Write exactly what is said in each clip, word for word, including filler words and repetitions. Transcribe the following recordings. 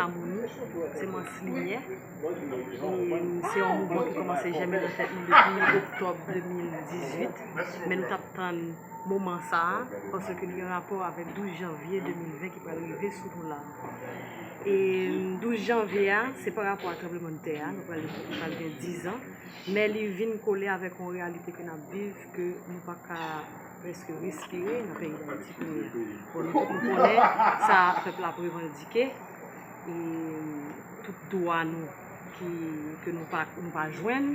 Amoni, semans limyè. E se yon mouvman ki kòmanse jèmen nan tèt nou depi oktòb de mil dizuit. Men nou t ap tann moman sa a, paske li gen rapò avèk douz janvye de mil ven ki pral rive sou nou la. E douz janvye a, se pa rapò a tranblemanntè a, nou pral, nou pral gen diz an. Men li vin kole avèk yon reyalite ke n ap viv, ke nou pa ka prèske respire nan peyi Dayiti kounye a. Bon, nou tout nou konnen sa pèp la ap revandike, e tout dwa nou ki, ke nou pa, nou pa jwenn.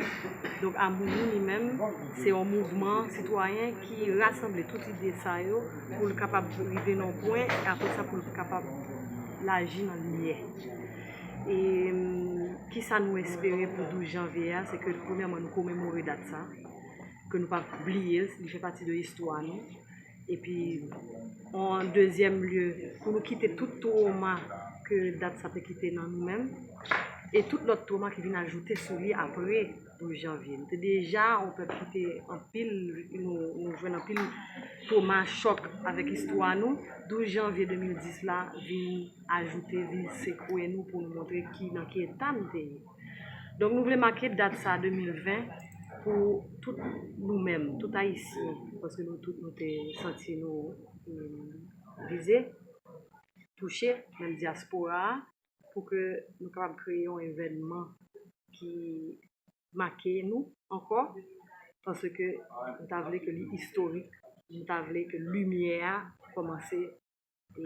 Donk, Amoni li menm, se yon mouvman sitwayen ki rasanble tout ide sa yo pou l kapab rive nan yon pwen, e apre sa pou l kapab laji nan limyè. E, mm, kisa nou espere pou douz janvye a, se ke premyèman nou komemore dat sa, ke nou pa bliye l, li fè pati de istwa nou. Epi, an dezyèm lye, pou nou kite tout twoma ke dat sa te kite nan nou menm, e tout lòt twoma ki vin ajoute sou li apre douz janvye. Nou te deja yon pèp ki te anpil, nou, nou jwenn anpil twoma, chòk avèk istwa nou. Douz janvye de mil dis la vin ajoute, vin sekwe nou pou nou montre ki, nan ki eta nou te ye. Donk, nou vle make dat sa de mil ven pou tout nou menm, tout Ayisyen, paske nou tout nou te santi nou, e, vize, touche, menm dyaspora a, pou ke nou kapab kreye yon evènman ki make nou ankò, paske nou ta vle ke li istorik, nou ta vle ke limyè a kòmanse, e,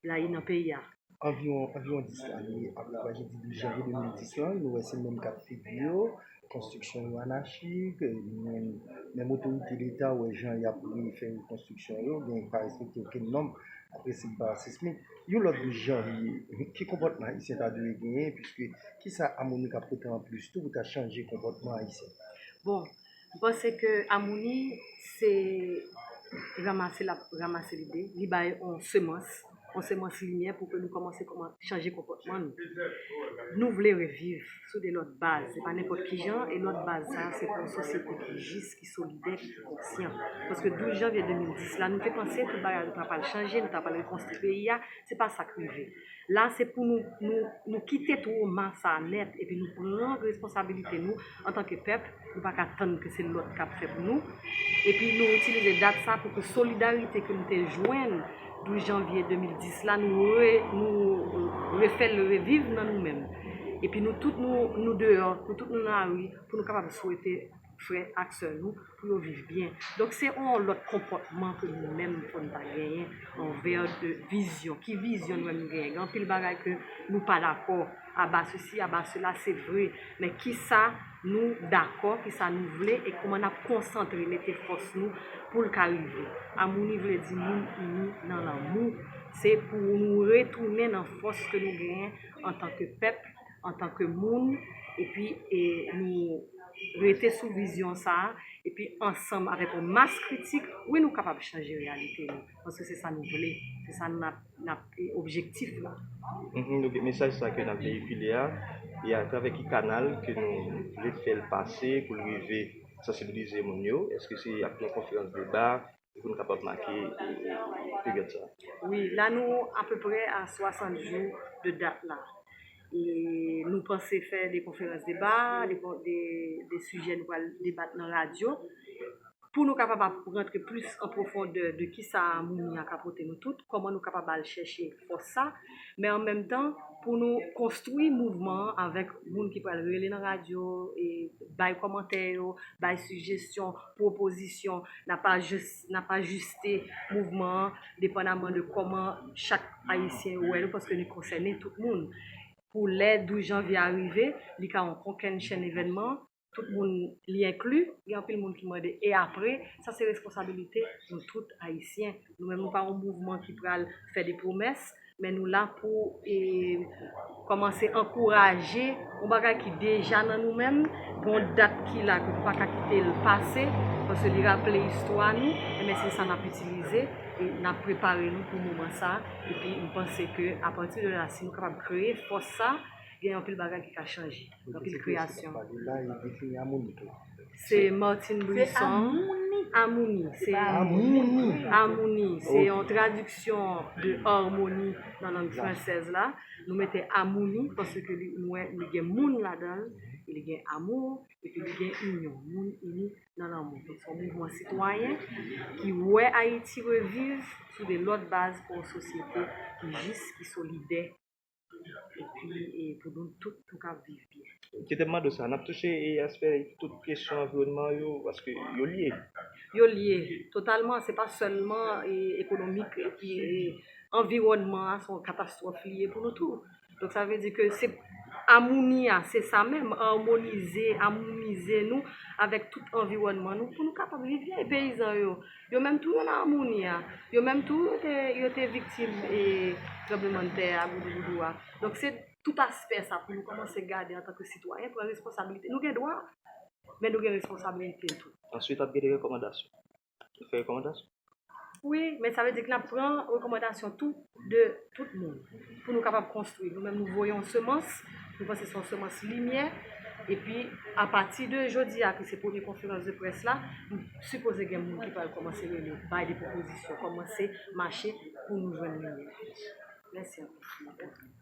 blayi nan peyi a. Anviwon, anviwon dis lane apre trajedi douz janvye de mil dis lan, nou wè se menm kat figi yo, konstriksyon yo anachik, menm, menm otorite Leta, ou wè jan y ap refè konstriksyon yo, gen pa respekte okenn nòm, apre se pa sismik. Yon lòt douz janvye, ki konpòtman Ayisyen ta dwe genyen, piske kisa Amoni ka pote anplis tou pou ta chanje konpòtman Ayisyen? Bon, m panse ke Amoni se ranmase l ap ranmase lide, li bay yon semans, yon semans limyè pou ke nou kòmanse kòman-, chanje konpòtman nou. Nou vle reviv sou de lòt baz, se pa nenpòt ki jan, e lòt baz sa, se pou yon sosyete ki jis, ki solidè, ki konsyan. Paske douz janvye de mil dis la, nou te panse tout bagay ta pral chanje, nou ta pral rekonstwi peyi a, se pa sa k rive. La, se pou nou, nou, nou kite twoma sa nèt, epi nou pran responsabilite nou antanke pèp. Nou pa ka tann ke se lòt k ap fè pou nou. Epi nou itilize dat sa pou ke solidarite ke nou te jwenn douz janvye de mil dis la, nou re-, nou refè l reviv nan nou menm. Epi nou tout nou, nou deyò, nou tout nou nan lari pou nou kapab swete frè ak sè nou pou yo viv byen. Donk, se yon lòt konpòtman ke nou menm fò n ta genyen anvè de vizyon. Ki vizyon nou menm nou genyen? Gen anpil bagay ke nou pa dakò, aba sesi, aba sela, se vre. Men kisa nou dakò, kisa nou vle, e kòman n ap konsantre, mete fòs nou pou l ka rive? Amoni vle di moun ini nan lanmou. Se pou nou retounen nan fòs ke nou genyen antanke pèp, antanke moun, epi, e, nou rete sou vizyon sa a, epi ansanm avèk yon mas kritik, wi, nou kapab chanje reyalite nou, paske se sa nou vle, se sa n ap, n ap, e, objektif la. Mhm, donk, mesaj sa ke n ap veyikile a, e atravè ki kanal ke nou vle fè l pase pou l rive sansibilize moun yo? Èske se ap yon konferans deba, pou nou kapab make, e, e, peryòd sa? Wi, la nou apeprè a swasant jou de dat la. E nou panse fè de konferans deba, de, de, de sijè nou pral debat nan radyo, pou nou kapab ap rantre plis an pwofondè de kisa Amoni a ka pote nou tout, kòman nou kapab al chèche fòs sa, men an menm tan, pou nou konstwi mouvman an avèk moun ki pral rele nan radyo, e bay kòmantè yo, bay sijesyon, pwopozisyon, n a pa jis, n a pa ajiste mouvman an depandaman de kòman chak Ayisyen wè nou, paske li konsène tout moun. Pou lè douz janvye a rive, li ka yon kokennchenn evènman, tout moun li enkli, gen anpil moun ki mande, e apre? Sa se responsabilite nou tout Ayisyen. Nou menm, nou pa yon mouvman ki pral fè de pwomès, men nou la pou, e, kòmanse ankouraje yon bagay ki deja nan nou menm, gen yon dat ki la ke nou pa ka kite l pase, paske li raple istwa nou, enben se sa n ap itilize, e n ap prepare nou pou moman sa, epi m panse ke apati de la, si nou kapab kreye fòs sa, gen anpil bagay ki ka chanje, anpil kreyasyon. Se Martine Brisson. Amouni, se Amouni. Amouni, se yon tradiksyon de harmonie nan lang fransèz la. Nou mete amouni paske li, nou wè, li gen moun ladan l, li gen amou, epi li gen inyon, moun ini nan lanmou. Donk, se yon mouvman sitwayen ki wè Ayiti reviv sou de lòt baz pou yon sosyete ki jis, ki solidè, epi e, pou nou tout, nou ka viv byen. Kite m mande w sa, n ap touche e aspè tout kesyon anviwònman yo, paske yo lye. Yo lye totalman, se pa sèlman e, ekonomik, epi e, anviwònman an se yon katastwòf li ye pou nou tou. Donk sa vle di ke se amouni a, se sa menm, amonize, amonize nou avèk tout anviwònman nou pou nou kapab viv byen. E peyizan yo, yo menm tou yo nan amouni a. Yo menm tou yo te, yo te viktim e tranblemanntè a, goudougoudou a. Donk se tout aspè sa pou nou kòmanse gade antanke sitwayen, pran responsabilite. Nou gen dwa, men nou gen responsabilite tou. Answit, ap gen de rekòmandasyon. Nou fè rekòmandasyon. Wi, men sa vle di ke n ap pran rekòmandasyon tou de tout moun pou nou kapab konstwi. Nou menm nou voye yon semans, nou panse se yon semans limyè, epi apati de jodi a ki se premye konferans de près la, nou sipoze gen moun ki pral kòmanse rele, bay de pwopozisyon, kòmanse mache pou nou jwenn limyè. Mèsi anpil.